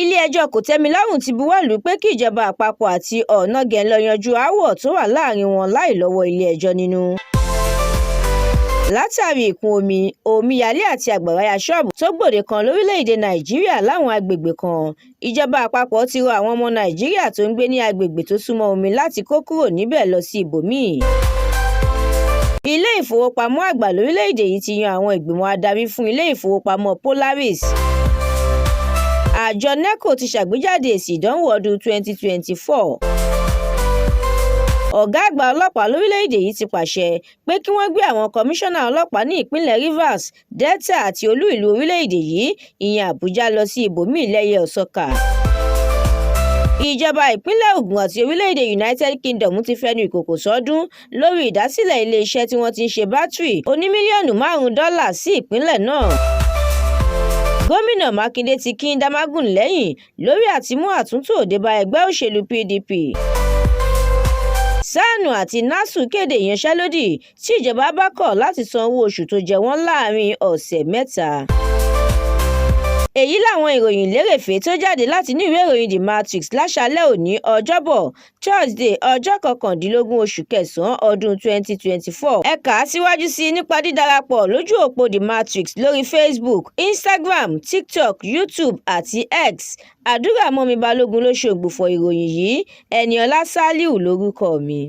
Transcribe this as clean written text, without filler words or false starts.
Ilé-ẹjọ́ Kòtẹ́milọ́rùn ti buwọ́ lù ú pé kí ìjọba àpapọ̀ àti Onnoghen lọ́ọ́ yanjú aáwọ̀ tó wà láàrin wọn láì lọ́wọ́ ilé-ẹjọ́ nínú. Látàrí ìkún omi, omíyalé àti àgbàrá ya ṣọ́ọ̀bù tó gbòde kan lórílẹ̀-èdè Nàìjíríà láwọn agbègbè kan, ìjọba àpapọ̀ ti rọ àwọn ọmọ Nàìjíríà tó ń gbé ní agbègbè tó súnmọ́ omi láti kó kúrò níbẹ̀ lọ sí ibòmíì. Ilé ìfowópamọ́ àgbà lórílẹ̀-èdè yìí ti yan àwọn ìgbìmọ̀ adarí fún ilé ìfowópamọ́ Polaris. Àjọ NECO ti ṣàgbéjáde èsì ìdánwò ọdún 2024. Ọ̀gá àgbà ọlọ́pàá lórílẹ̀-èdè yìí ti pàṣẹ pé kí wọ́n gbé àwọn kọmíṣánná ọlọ́pàá ní ìpínlẹ̀ Rivers, Delta àti olú ìlú orílẹ̀-èdè yìí, ìyẹn Àbújá, lọ sí ibòmíì lẹ́yẹ-ò-sọkà. Ìjọba ìpínlẹ̀ Ògùn àti orílẹ̀-èdè United Kingdom ti fẹnu ìkòkò sọ́dún lórí ìdásílẹ̀ iléeṣẹ́ tí wọ́n ti ń ṣe bátìrì oní mílíọ̀nù 5 dọ́là sí ìpínlẹ̀ náà. Gómìnà Mákindé ti kín Damagum lẹ́yìn lórí àtimú àtúntò dé bá ẹgbẹ́ òṣèlú PDP. SSANU àti NASU kéde ìyanṣẹ́lódì tí ìjọba bá kọ̀ láti san owó oṣù tó jẹ wọ́n láàrin ọ̀sẹ̀ 3. Èyí làwọn ìròyìn lérèfé tó jáde láti inú ìwé ìròyìn The Matrix láṣálẹ́ òní, Ọjọ́bọ̀, Thursday, ọjọ́ 19 oṣù kẹsàn-án ọdún 2024. Ẹ kà á síwájú sí i nípa dídarapọ̀ lójú òpó The Matrix lórí Facebook, Instagram, TikTok, YouTube àti X. Àdúràmọ́mi Balógun ló ṣe ògbufọ̀ ìròyìn yìí. Ẹniọlá Ṣálíù lórúkọ mi.